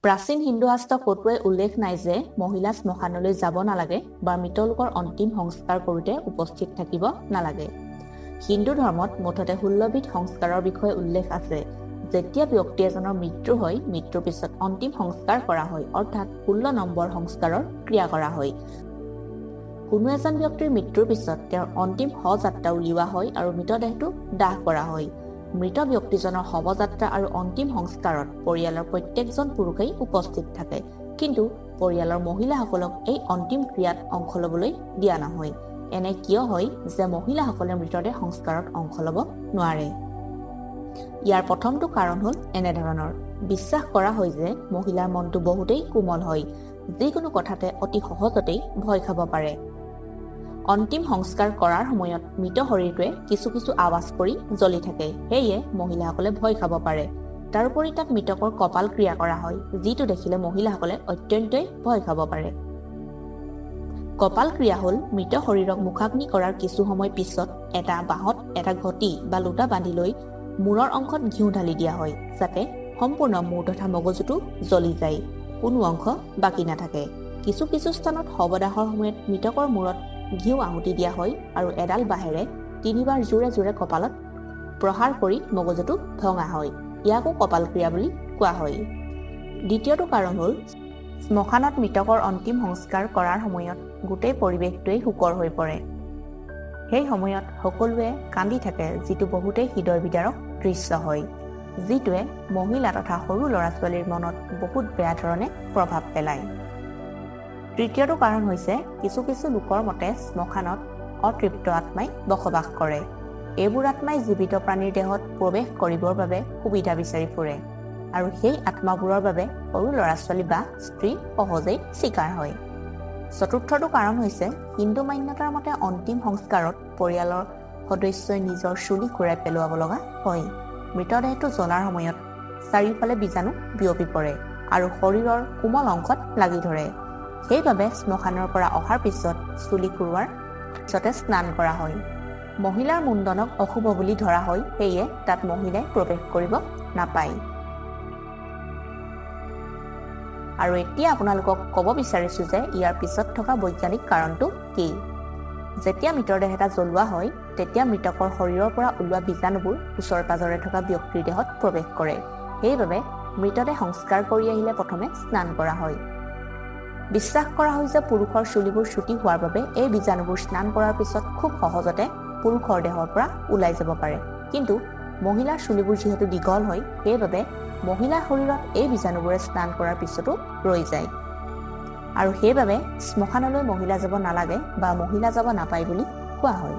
প্ৰাচীন হিন্দু শাস্ত্ৰ ক'তোৱে উল্লেখ নাই যে মহিলা শ্মশানলৈ যাব নালাগে বা মৃত লোকৰ অন্তিম সংস্কাৰ কৰোঁতে উপস্থিত থাকিব নালাগে। হিন্দু ধৰ্মত মুঠতে 16বিধ সংস্কাৰৰ বিষয়ে উল্লেখ আছে। যেতিয়া ব্যক্তি এজনৰ মৃত্যু হয়, মৃত্যুৰ পিছত অন্তিম সংস্কাৰ কৰা হয়, অৰ্থাৎ 16 নম্বৰ সংস্কাৰৰ ক্ৰিয়া কৰা হয়। কোনো এজন ব্যক্তিৰ মৃত্যুৰ পিছত তেওঁৰ অন্তিম শৱযাত্ৰা উলিওৱা হয় আৰু মৃতদেহটো দাহ কৰা হয়। মৃত ব্যক্তিজনৰ শৱযাত্ৰা আৰু অন্তিম সংস্কাৰত পৰিয়ালৰ প্ৰত্যেকজন পুৰুষেই উপস্থিত থাকে, কিন্তু পৰিয়ালৰ মহিলাসকলক এই অন্তিম ক্ৰিয়াত অংশ ল'বলৈ দিয়া নহয়। এনে কিয় হয় যে মহিলাসকলে মৃতদেহ সংস্কাৰত অংশ ল'ব নোৱাৰে? ইয়াৰ প্ৰথমটো কাৰণ হ'ল এনেধৰণৰ। বিশ্বাস কৰা হয় যে মহিলাৰ মনটো বহুতেই কোমল হয়, যিকোনো কথাতে অতি সহজতেই ভয় খাব পাৰে। অন্তিম সংস্কাৰ কৰাৰ সময়ত মৃত শৰীৰটোৱে কিছু কিছু আৱাজ কৰি জ্বলি থাকে, সেয়ে মহিলাসকলে ভয় খাব পাৰে। তাৰোপৰি তাত মৃতকৰ কপাল ক্ৰিয়া কৰা হয়, যিটো দেখিলে মহিলাসকলে অত্যন্তই ভয় খাব পাৰে। কপাল ক্ৰিয়া হ'ল মৃত শৰীৰক মুখাগ্নি কৰাৰ কিছু সময় পিছত এটা বাঁহত এটা ঘটি বা লোটা বান্ধি লৈ মূৰৰ অংশত ঘিউ ঢালি দিয়া হয়, যাতে সম্পূৰ্ণ মূৰ তথা মগজুটো জ্বলি যায়, কোনো অংশ বাকী নাথাকে। কিছু কিছু স্থানত শৱদাহৰ সময়ত মৃতকৰ মূৰত ঘিউ আহুতি দিয়া হয় আৰু এডাল বাঁহেৰে তিনিবাৰ জোৰে জোৰে কপালত প্ৰহাৰ কৰি মগজুটো ভঙা হয়। ইয়াকো কপাল ক্ৰিয়া বুলি কোৱা হয়। দ্বিতীয়টো কাৰণ হ'ল শ্মশানত মৃতকৰ অন্তিম সংস্কাৰ কৰাৰ সময়ত গোটেই পৰিৱেশটোৱেই শোকৰ হৈ পৰে। সেই সময়ত সকলোৱে কান্দি থাকে, যিটো বহুতেই হৃদয় বিদাৰক দৃশ্য হয়, যিটোৱে মহিলা তথা সৰু ল'ৰা ছোৱালীৰ মনত বহুত বেয়া ধৰণে প্ৰভাৱ পেলায়। তৃতীয়টো কাৰণ হৈছে কিছু কিছু লোকৰ মতে শ্মশানত অতৃপ্ত আত্মাই বসবাস কৰে। এইবোৰ আত্মাই জীৱিত প্ৰাণীৰ দেহত প্ৰৱেশ কৰিবৰ বাবে সুবিধা বিচাৰি ফুৰে আৰু সেই আত্মাবোৰৰ বাবে সৰু ল'ৰা ছোৱালী বা স্ত্ৰী সহজেই চিকাৰ হয়। চতুৰ্থটো কাৰণ হৈছে হিন্দু মান্যতাৰ মতে অন্তিম সংস্কাৰত পৰিয়ালৰ সদস্যই নিজৰ চুলি খুৰাই পেলোৱাব লগা হয়। মৃতদেহটো জ্বলাৰ সময়ত চাৰিওফালে বীজাণু বিয়পি পৰে আৰু শৰীৰৰ কোমল অংশত লাগি ধৰে। সেইবাবে শ্মশানৰ পৰা অহাৰ পিছত চুলি খুৰোৱাৰ পিছতে স্নান কৰা হয়। মহিলাৰ মুণ্ডনক অশুভ বুলি ধৰা হয়, সেয়ে তাত মহিলাই প্ৰৱেশ কৰিব নাপায়। আৰু এতিয়া আপোনালোকক ক'ব বিচাৰিছোঁ যে ইয়াৰ পিছত থকা বৈজ্ঞানিক কাৰণটো কি। যেতিয়া মৃতদেহ এটা জ্বলোৱা হয়, তেতিয়া মৃতকৰ শৰীৰৰ পৰা ওলোৱা বীজাণুবোৰ ওচৰে পাজৰে থকা ব্যক্তিৰ দেহত প্ৰৱেশ কৰে। সেইবাবে মৃতদেহ সংস্কাৰ কৰি আহিলে প্ৰথমে স্নান কৰা হয়। বিশ্বাস কৰা হয় যে পুৰুষৰ চুলিবোৰ চুটি হোৱাৰ বাবে এই বীজাণুবোৰ স্নান কৰাৰ পিছত খুব সহজতে পুৰুষৰ দেহৰ পৰা ওলাই যাব পাৰে, কিন্তু মহিলাৰ চুলিবোৰ যিহেতু দীঘল হয়, সেইবাবে মহিলাৰ শৰীৰত এই বীজাণুবোৰে স্নান কৰাৰ পিছতো ৰৈ যায় আৰু সেইবাবে শ্মশানলৈ মহিলা যাব নালাগে বা মহিলা যাব নাপায় বুলি কোৱা হয়।